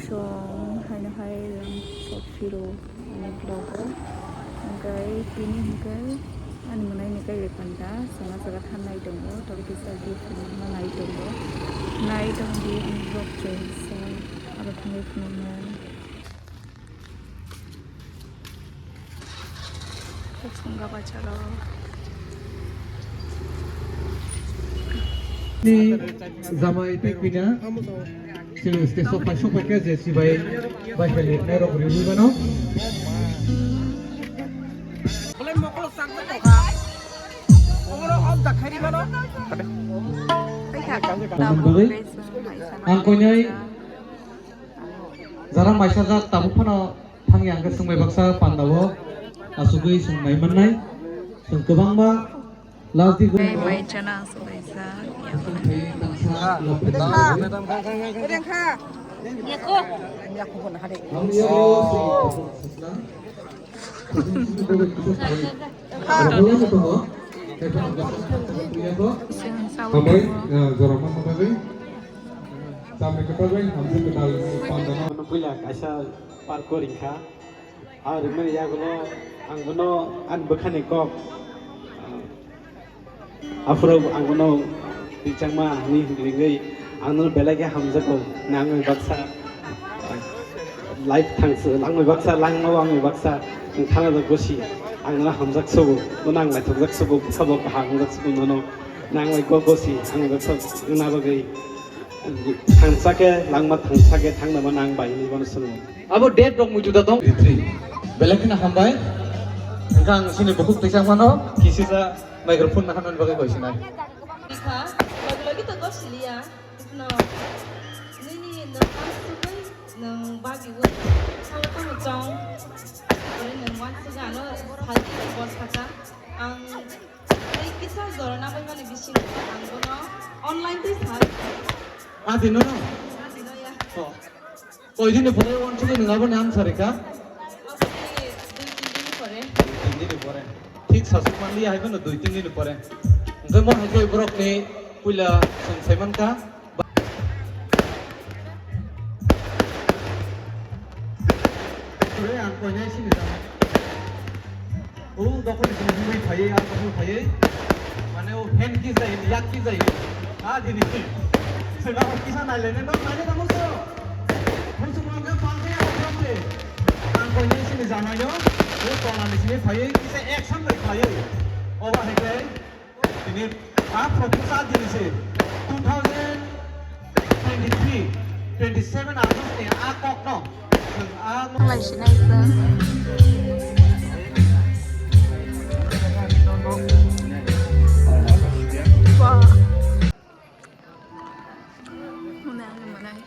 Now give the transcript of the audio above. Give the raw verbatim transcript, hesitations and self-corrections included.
Song haino hai lang sok phiro ani vlog o. Hingkai tini hingkai ani mwnai ni kai panda sanga saka thanai tongo, tabuk kisa gift rwma nai tongo. Nai tong di ang vlog choi sa aro thangai phunuknai. Ni jamai tei kwina chini stage o paisok paikha je sibai bai khe lirnai rok riwi mano. Ang koinai Jara maisajak tabuk phano thangya hwnkhe chwng bai baksa pandao achugwi chwng nai mannai. Chwng kwbangma last di Tei mai chana swlaijak. Hambai, ah, jora ma hambai. Sampai kita bai, hambai kita bai, pandana. Puila kaisa park o ringkha. Ah, ringmani yagulo ang bono ani bwkhani kok. Ah, aphuru ang bono ringchakma hinwi ringwi ang nono belai khe hamjakgo. Nangwi baksa, ah, life thangsa, langwi baksa, langmao angwi baksa, nwng thana da gosi. Ang nono hamjak sugo, bono ang naithokjak sugo, bwkha bo kaham wngjak sugo nono. Nangwi kok gosi, ang baksa wngna bagwi. Thangsa khe langma thangsa khe thangna mano ang bai hinwi bono swngo. Abo date rok mui juda tong. Three. Belai kheno hambai. Hwnkhe ang chini bukhuk twichak mano. Kisisa microphone na hanani bagwi koi sinai. Bikha, logi logi to gosiliya. No. Nini no pansugwi nang babi wo. Sao tamo chong. Ore nang wansugwi ano salti bos khacha. Ang Tei kisa jora nangbaimani bisingo ang bono online tei sa. Adi nono? Adi no ya. Oh. Koi dini pore wansugwi nwng aboni answer rikha? Aboni dui tin dini pore. Dui tin dini pore. Thik sasuk manliya hai bono dui tin dini pore. Hwnkhe mo hai khe borokni puila chwng sai mankha. Ang koinai sini da. O dokol ni sini himui phaiwi, ang dokol phaiwi. Mane o hand kiss jai, yak kiss jai. A dini. Sina o kisa nai lene no, nai lene mo so. Mo so mo ga pang ya, pang ya. Ang koinai sini jamai no. O tona ni sini phaiwi, kisa action bai phaiwi. O ba hai kai. Tini a proposal dini se two thousand twenty-three, twenty-seven August ni a kok no. Ang lai sinai sa. Wah. Muna ang manai.